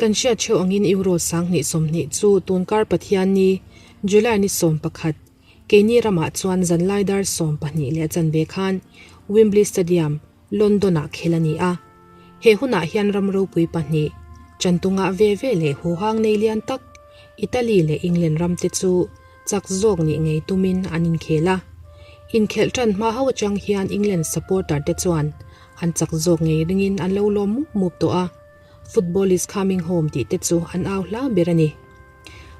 Kan hriat theuh angin Euro 2020 chu tunkar Pathianni, July ni 11, keini ramah chuan zanlai dar 12 leh chanve khan Wembley Stadium, London-ah khel a ni a. He hunah hian ram ropui pahnih, chantunga ve ve leh huhang nei lian tak, Italy leh England ramte chu chak zawk nih ngei tumin an inkhel a. Inkhelh tan hma ho atang hian England supporter te chuan an chak zawk ngei ringin an lo lawm mup mup tawh a, Football is coming home tih te chu an au hla ber a ni.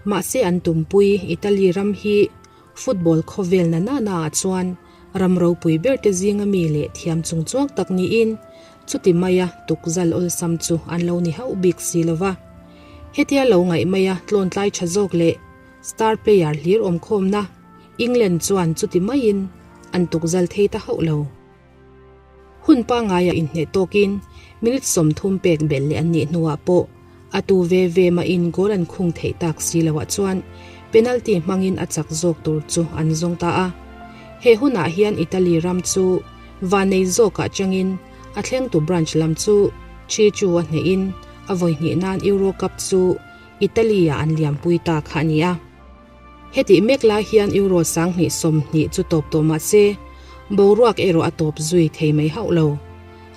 Mahse an tumpui Italy ram hi football khawvel na na na ah chuan ram ropui ber te zinga mi leh thiam chung chuang tak niin chuti maia tukzal awlsam chu an lo ni hauh bik si lova. Hetia lo ngaih maia tlawntlai tha zawk leh Star player hlir awmkhawmna England chuan chuti maiin an tukzal thei ta hauh lo. Hun pangaia inhneh tawkin minute 30 pek belh leh an nih hnuah pawh a tu ve ve mahin goal an khung theih tak si loah chuan penalty hmangin a chak zawk tur chu an zawng ta a. He hunah hian Italy ram chu vannei zawkah changin a thlengtu branch lam chu Chichu a hnehin a vawi hnih nan Euro Cup chu Italy-ah an liampui ta kha a ni a. Hetih mek lai hian Euro 2020 chu tawp tawh mah se, boruak erawh a tawp zui thei mai hauh lo.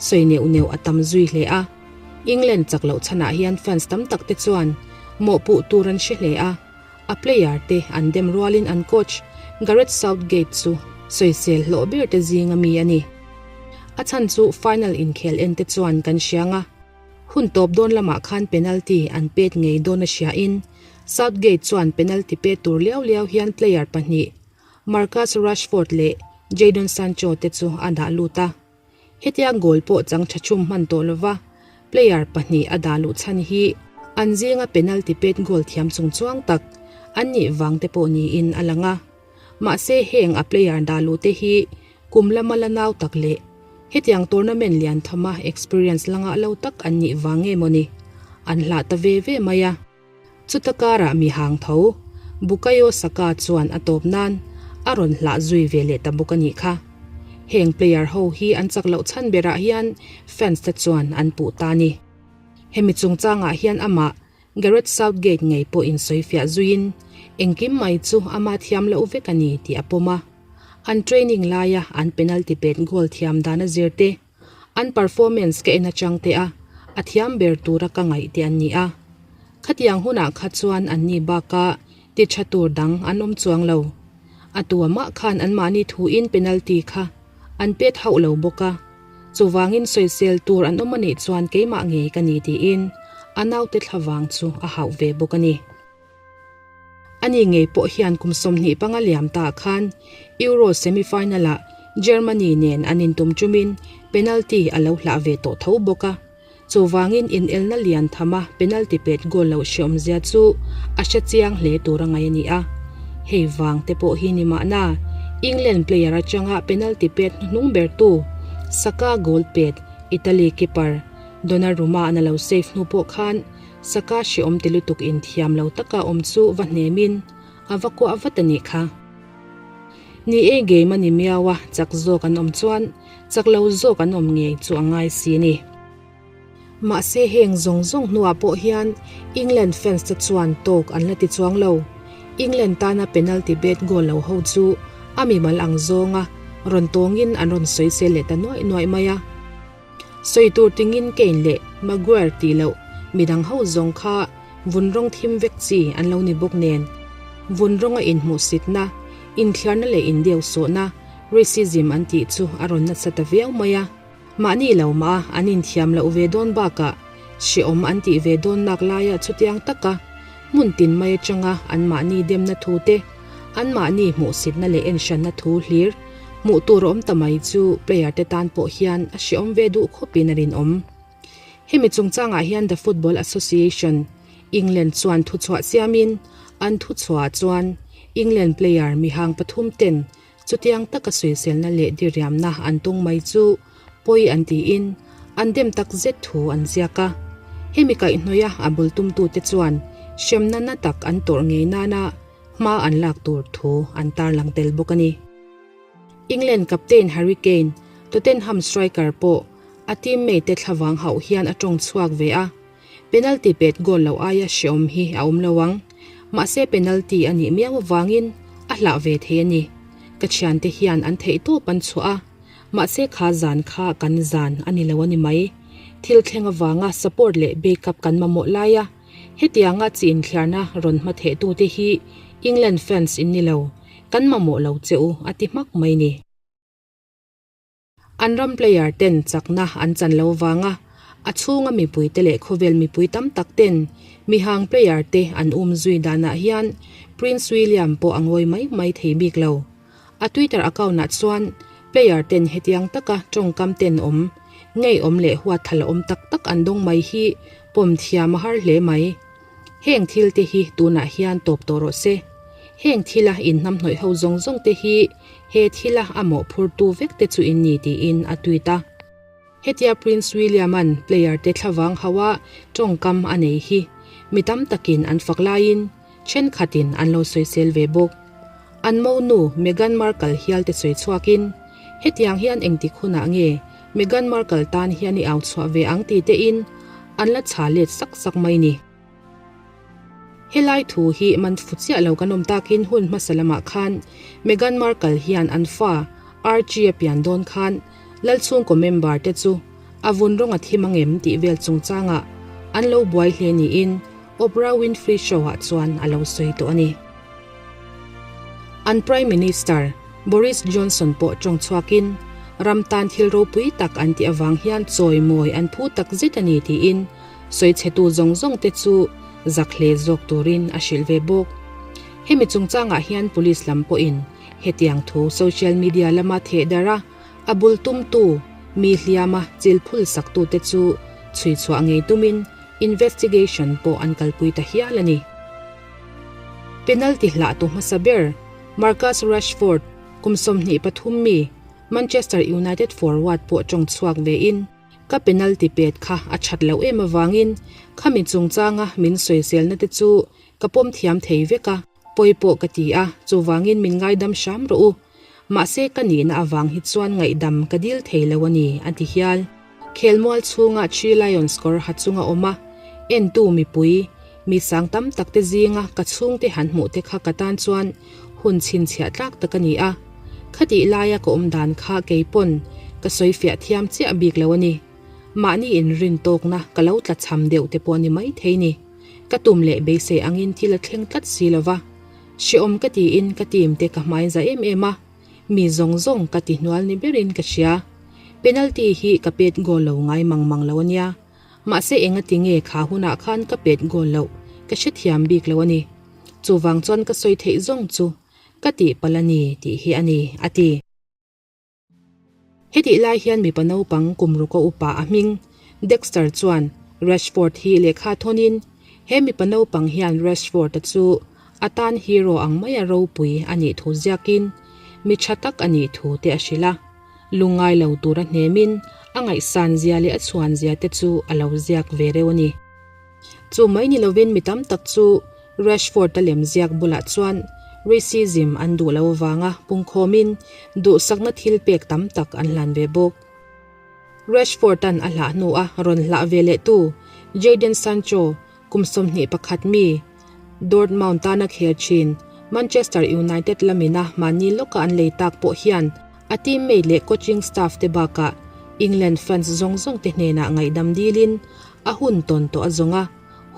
Sawi neuh neuh a tam zui hle a. England chak loh chhanah hian fans tam tak te chuan mawhpuh tur an hre hle a, a player te an dem rualin an coach Gareth Southgate chu sawisel hlawh ber te zinga mi a ni. A chhan chu final inkhel en te chuan kan hriang a. Hun tawp dawn lamah khan penalty an pet ngei dawn a hriain Southgate chuan penalty pe tur liau liau hian player pahnih Marcus Rashford leh Jadon Sancho te chu a dah lut a. Hetia goal pawh chang tha chhum hman tawh lova player pahnih a dah luh chhan hi an zinga penalty pet goal thiam chung chuang tak an nih vang te pawh niin a lang a. Mahse heng a player dah luh te hi kum lama la nau tak leh hetiang tournament lian thama experience la ngah lo tak an nih vang nge mawni an hlah ta ve ve mai a. Chuta karah mi hang tho Bukayo Saka chuan a tawp nan a rawn hlah zui ve leh ta bawk a nih kha. Heng player ho hi an chak loh chhan berah hian fans te chuan an puh ta a ni. Hemi chungchangah hian amah Gareth Southgate ngei pawh insawifiah zuiin engkim mai chu ama thiam loh vek a ni tih a pawm a. An training laia an penalty pet goal thiam dan a zir te, an performance ka en atang te a, a thiam ber tura ka ngaih te an ni a. Khatiang hunah kha chuan an ni baka ti tha tur dang an awm chuang lo. A tua mah khan anmahni thuin penalty kha an pet hauh lo bawk a. Chuvangin sawisel tur an awm a nih chuan keimah ngei ka ni tiin a naute thlavang chu a hauh ve bawk a ni. Ani ngei pawh hian kum 25 liam ta khan Euro semi-final-ah Germany nen an intum ṭumin penalty a lo hlah ve tawh tho bawk a. Chuvangin inelna lian thama penalty pet goal loh hreawmzia chu a hre chiang hle tur a ngaih a ni a. Hei vang te pawh hi ni mahna England player atanga penalty pet hnuhnung bertu Saka goal pet Italy keeper Donnarumma an a lo save hnu pawh khan Saka hreawm ti lutuk inthiam lo taka awm chu va hnemin a va kuah vat a nih kha. Ni e game a ni miau a, chak zawk an awm chuan chak lo zawk an awm ngei chu a ngai si a ni. Mahse heng zawng zawng hnuah pawh hian England fans te chuan tawk an la ti chuang lo. England tana penalty bet goal lo ho chu a mimal ang zawnga rawn tawngin an rawn sawisel leh ta nuaih nuaih mai a. Sawi tur tingin Kane leh Maguire tih loh midang ho zawng kha vun rawng thim vek chi an lo ni bawk nen. Vun rawnga inhmuhsitna, inthliarna leh indeuhsawhna, racism an tih chu a rawn nasa ta viau mai a. Mahni lo mah a an inthiam loh ve dawn bakah hreawm an tih ve dawn nak laia chutiang taka hmun tin mai atanga anmahni demna thu te, anmahni hmuhsitna leh enhranna thu hlir hmuh tur a awm ta mai chu player te tan pawh hian a hreawm ve duh khawpin a rinawm. Hemi chungchangah hian The Football Association, England chuan thuchhuah siamin an thuchhuah chuan England player mihang pathum ten chutiang taka sawiselna leh diriamna an tung mai chu pawi an tiin an dem tak zet thu an ziak a. Hemi kaihhnawih a a bul tumtute chuan hremna na tak an tawrh ngei nana hma an lak tur thu an tarlang tel bawk a ni. England captain Harry Kane, Tottenham striker pawh a teammate te thlavang hauh hian a tawng chhuak ve a. Penalty pet goal lo aia hreawm hi a awm lo ang. Mahse penalty a nih miau avangin a hlah ve thei a ni. Ka thiante hian an theih tawp an chhuah a, mahse kha zan kha kan zan a ni lo a ni mai. Thil thleng avanga support leh backup kan mamawh lai a, hetianga chi inthliarna rawn hmatheh tute hi England fans in ni lo, kan mamawh lo che u a ti hmak mai ni. An ram player ten chakna an chan lo vanga a chhunga mipui te leh khawvel mipui tam tak ten mihang player te an um zui danah hian Prince William pawh a ngawi mai mai thei bik lo. A Twitter account ah chuan player ten hetiang taka tawngkam ten awm, ngeiawm leh huatthal awm tak tak an dawng mai hi pawm thiam a har hle mai. Heng thil te hi tunah hian tawp tawh rawh se. Heng thila inhnamhnawih ho zawng zawng te hi he thila a mawhphurtu vek te chu in ni tiin a tweet a. Hetia Prince William-a'n player te thlavang hauha tawngkam a nei hi mi tam takin an fak laiin thenkhatin an lo sawisel ve bawk. An monu Meghan Markle hial te sawi chhuakin hetiang hian engtik hunah nge Meghan Markle tan hian i au chhuah ve ang ti tein an la chha let sak sak mai ni. Helai thu hi man fu chiah lo kan awm takin hun hmasa lamah khan Meghan Markle hian an fa Archie a pian dawn khan Lalchhungkaw member te chu a vun rawng a thim ang em tih vel chungchangah an lo buai hle niin Oprah Winfrey Show ah chuan a lo sawi tawh a ni. An Prime Minister Boris Johnson pawh tawng chhuakin, ram tan thil ropui tak an tih avang hian chawimawi an phu tak zet a ni tiin sawichhetu zawng zawng te chu zak hle zawk turin a hrilh ve bawk. Hemi chungchangah hian police lam pawhin hetiang thu social media lama theh darh a, a bul tumtu mi hliama chil phul saktute chu chhui chhuah ngei tumin investigation pawh an kalpui ta hial a ni. Penalty hlahtu hmasa ber Marcus Rashford, kum 23 mi, Manchester United forward pawh tawng chhuak vein, Ka penalty pet kha a that loh em avangin khami chungchanga min sawiselna te chu ka pawm thiam thei vek a, pawi pawh ka ti a, chuvangin min ngaidam hram rawh u. Mahse ka nihna avang hi chuan ngaihdam ka dil thei lo a ni, a ti hial. Khelmual chhunga Three Lions kawr ha chunga awm a, entu mipui, mi sang tam tak te zinga ka chhungte han hmuh te kha ka tan chuan hun chhinchhiah tlak tak a ni a. Khatih laia ka awm dan kha kei pawn ka sawi fiah thiam chiah bik lo a ni. Mahni inrin tawkna ka lo tla cham deuh te pawh a ni mai thei ni. Ka tum leh beisei angin thil a thleng tlat si lo va. Hrehawm ka tiin ka team te ka hmai za em em a. Mi zawng zawng ka ti hnual ni berin ka hria. Penalty hi ka pet goal lo ngai mang mang lo a nia. Mahse engati nge kha hunah khan ka pet goal loh ka hrethiam bik lo a ni. Chuvang chuan ka sawi theih zawng chu ka tihpalh a ni tih hi a ni, a ti. Hetih lai hian mipa naupang kum ruka upa a hming, Dexter chuan Rashford hi lehkha thawnin, he mipa naupang hian Rashford-a chu a tan hero ang maia ropui a nih thu ziakin, mi tha tak a nih thu te a hrilh a. Lungngai lo tura hnemin a ngaihsan zia leh a chhuan zia te chu a lo ziak ve reuh a ni. Chu mai ni lovin mi tam tak chu Rashford-a lem ziak bulah chuan racism an duh lo avanga pungkhawmin duhsakna thil pek tam tak an hlan ve bawk. Rashford-a'n a hlah hnua rawn hlah ve lehtu Jadon Sancho kum 21 mi Dortmund tana khel thin Manchester United lamina mahni lawka an lei tak pawh hian A teammate leh coaching staff te bakah England fans zawng zawng te hnenah ngaihdam dilin a hun tawn tawh a zawng a,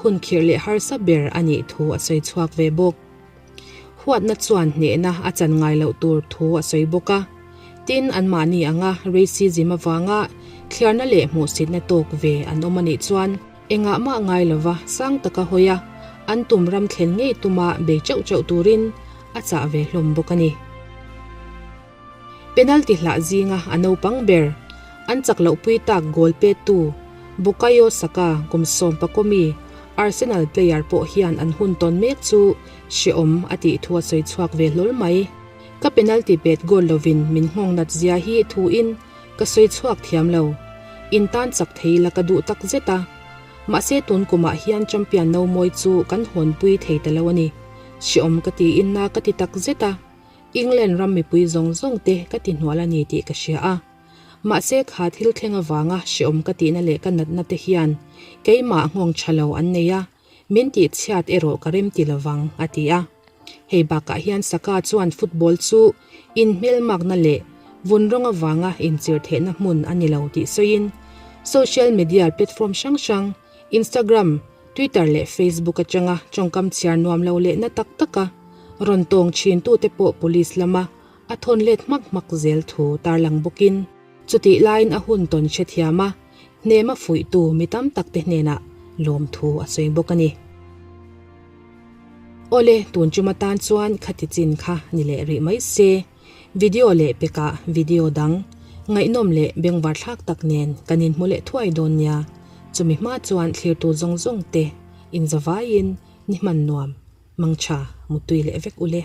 hun khirh leh harsa ber a nih thu a sawi chhuak ve bawk. Huatna chuan hnehna a chan ngai loh tur thu a sawi bawk a. Tin, anmahni anga racism avanga thliarna leh hmuhsitna tawk ve an awm a nih chuan engah mah ngai lova sang taka hawi a, an tum ram thlen ngei tuma bei chauh chauh turin a chah ve hlawm bawk a ni. Penalty hlah zinga a naupang ber, an chak loh pui tak goal pettu Bukayo Saka kum 11 mi Arsenal player pawh hian an hun tawn mek chu hrehawm a tih thu a sawi chhuak ve hlawl mai. Ka penalty pet goal lovin min nghawng nat zia hi thuin ka sawi chhuak thiam lo. In tan chak thei la ka duh tak zet a. Mahse tun kumah hian champion no mawi chu kan hawnpui thei ta lo a ni. Hrehawm ka tiin na ka ti tak zet a. England ram mipui zawng zawng te ka ti hnual a ni tih ka hria a. Mahse kha thil thleng avanga hreawm ka tihna leh ka natna te hian keimah nghawng tha lo an nei a, min tihchhiat erawh ka remti lovang, a ti a. Hei bakah hian Saka chuan football chu inhmelmakna leh vun rawng avanga inchirhthehna hmun a ni lo tih sawiin social media platform hrang hrang Instagram, Twitter leh Facebook atanga tawngkam chhiar nuam lo leh na tak taka rawn tawng thintute pawh police lama a thawn let hmak hmak zel thu tarlang bawkin chutih laiin a hun tawn hrethiam a, hnema fuihtu mi tam tak te hnenah lawmthu a sawi bawk a ni. Awle, tun tum atan chuan khati chin kha ni leh rih mai se, video leh pekah video dang ngaihnawm leh bengvar thlak tak nen kan inhmu leh thuai dawn nia, chumi hma chuan thlirtu zawng zawng te inzavaiin ni hman nuam, mangtha, mutui leh vek ule.